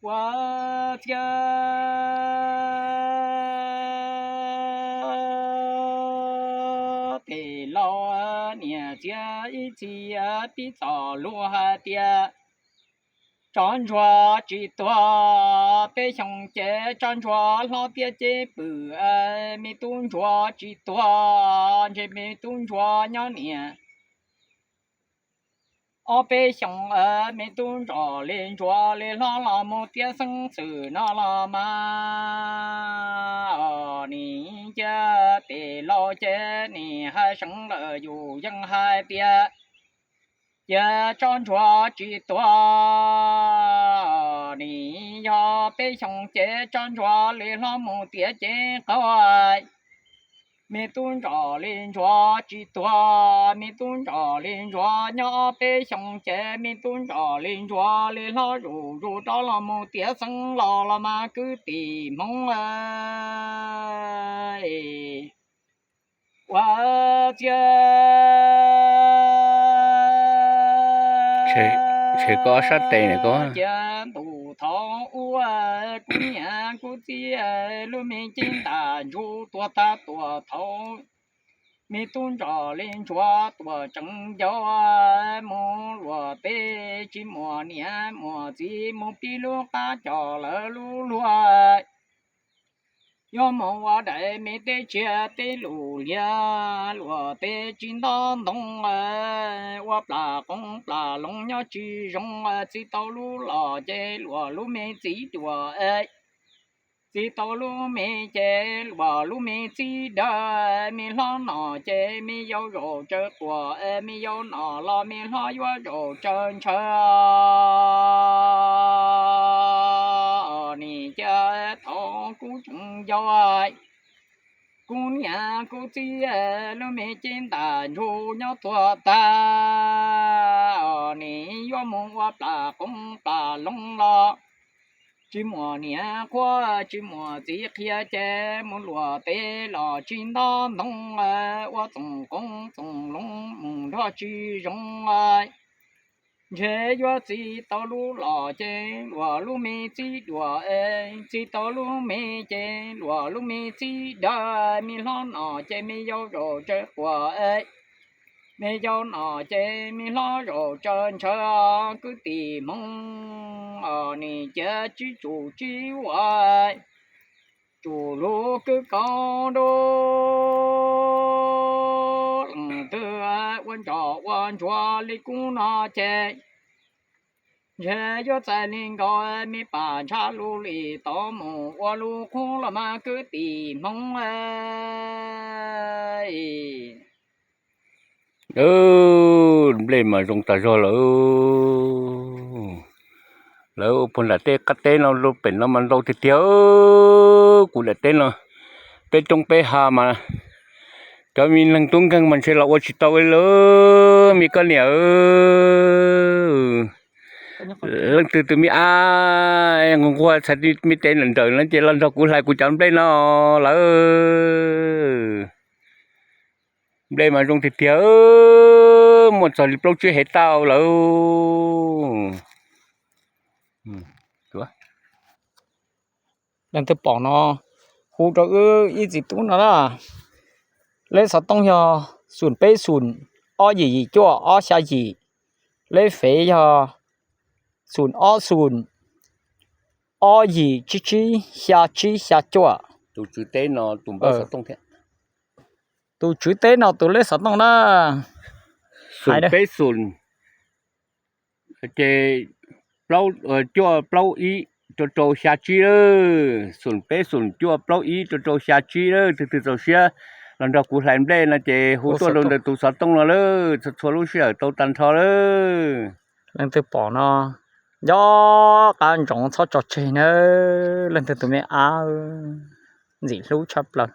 Ua ciav tes laus niam txiv ib txhis pib txom lus hais tias, tsov ntsuag tsis tuag, peb xyoos ces tsov ntsuag hlob tiaj ces pwm, me tub ntsuag tsis tuag, ntshe me tub ntsuag nyob niam ob peb xyoos, me tub ntsuag li ntsuag li hlob los mus tiav xeeb xwm no los mas, nim cia tes laus ces nim hais seev lawm yus yeej hais tias, cia tsov ntsuag tsis tuag, nim yog peb xyoos ces tsov ntsuag li hlob mus tiav ces qaug, me tub ntsuag li ntsuag tsis tuag, me tub ntsuag li ntsuag nyob peb xyoos ces me tub ntsuag li ntsuag li hlob zuj zus rov los mus tiav xeeb los los mas kwv tij Hmoob ua ciav tes ko sab tes ko cia ntuj thaum ub, kuv niam kuv txiv lub me cev ntaj ntsug tuag tag tuag thaum, me tub ntsuag li ntsuag tuag tseem yau, mus luag teb tsis muaj niam muaj txiv, mus pib lub qab coj lawv lub luag, yuav mus ua daim me teb tsiaj teb lus liag, luag teb tsis nto ntoo, ua plam qoov plam loo nyob tsis zoo, txi tau lub los ces luag lub me txiv duam, txi tau lub me ces luag lub me txiv dawb, me hlob nom ces me yau zaum tsawv quas, me yau nom los me hlob yuav zaum tsawv ntshaw. Nim cia thaum kuv tseem yau, kuv niam kuv txiv lub me cev ntaj ntsug nyob tuag tag, nim yuav mus ua plam qoov plam loo los tsis muaj niam qhuab tsis muaj txiv qhia ces mus luag teb los tsis nto ntoo, ua txoom qoov txoom loo mus nrog tsis zoo. Ntshe yuav txi tau lub los ces luag lub me txiv duam, txi tau lub me ces luag lub me txiv dawb, me hlob nom ces me yau zaum tsawv quas, me yau nom ces me hlob zaum tsawv ntshaw. Kwv tij Hmoob, nim cia tsib tsum tsib ua, tsum lub kwj kaus ntuj, leej twg ua ntsoj ua ntsuag li kuv no ces ntshe yuav txais li nkaus me pas ntshav lub li tod mus ua lub qub los mas kwv tij Hmoob. Nplej mas zoo tas zog lawm. Lawv ua puag nram tej qab teb no lub pem no mas ntau tiag tiag. Kuv daim teb no peb roob peb hav mas cov me neeg tub nkeeg mas ntshe los ua tsis tau li lawm me koj niam. Leej twg tus me ab nquag nquag txhais me tes nrawm nrawm no ces los nrog kuv hlais kuv cov nplej no lawm. Nplej mas zoo tiag tiag, muaj txog li plaub tsib hais tau lawm. Leej twg pom no hu rau wb ib txiv tub no na. Lej xov tooj yog xoom peb xoom ob yim yim cuaj ob xya yim. Lej fev yog xoom ob xoom ob yim tsib tsib xya tsib xya cuaj. Tus tswv teb no tus npawb xov tooj thiab. Tus tswv teb no tus lej xov tooj na. Xoom peb xoom ces cuaj plaub ib rau rau xya tsib lawm, xoom peb xoom cuaj plaub ib rau rau xya tsib lawm. Tus twg txaus siab los nrog kuv hlais nplej no ces hu tuaj rau ntawm tus xov tooj no lawm, txhua txhua lub sij hawm tau tag nrho lawm. Leej twg pom no nco qab ntsoov txhob tso tseg na, leej twg tus me ab ntxim hlub tshaj plaws.